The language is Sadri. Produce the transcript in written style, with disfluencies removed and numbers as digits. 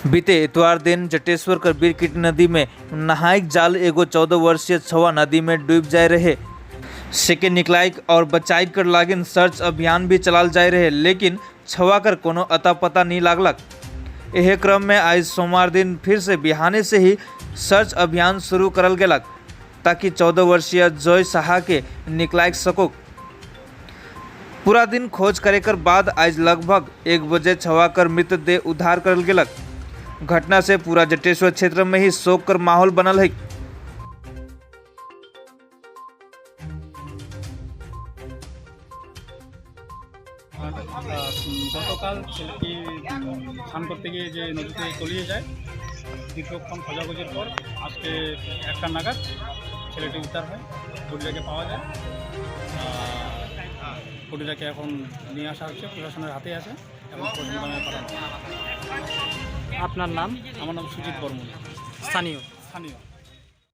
बीते इतवार दिन जटेश्वर कर बीरकिट नदी में नहाइक जाल एगो 14 वर्षीय छवा नदी में डूब जाए रहे। सेके निकलाइक और बचाई कर लागिन सर्च अभियान भी चलाल जाए रहे, लेकिन छवा कर कोनो अता पता नहीं लागलक। एहे क्रम में आज सोमवार दिन फिर से बिहाने से ही सर्च अभियान शुरू करल गेलक ताकि 14 वर्षीय जय साहा के निकलाइक सको। पूरा दिन खोज करे कर बाद आज लगभग 1 बजे छवा कर मृतदेह उद्धार करल गेलक। घटना से पूरा जटेश्वर क्षेत्र में ही शोक कर माहौल बनल है। গতকাল ছেলেটি স্নান করতে গিয়ে যে নদীতে তলিয়ে যায়, দীর্ঘক্ষণ খোঁজাখুঁজির পর আজকে 1টা নাগাদ ছেলেটি উদ্ধার হয়, বডিটাকে পাওয়া যায়। বডিটাকে এখন নিয়ে আসা হচ্ছে, প্রশাসনের হাতে আছে এবং পোস্টমর্টমে পাঠানো হবে। আপনার নাম? আমার নাম সুজিত বর্মন। স্থানীয়? স্থানীয়।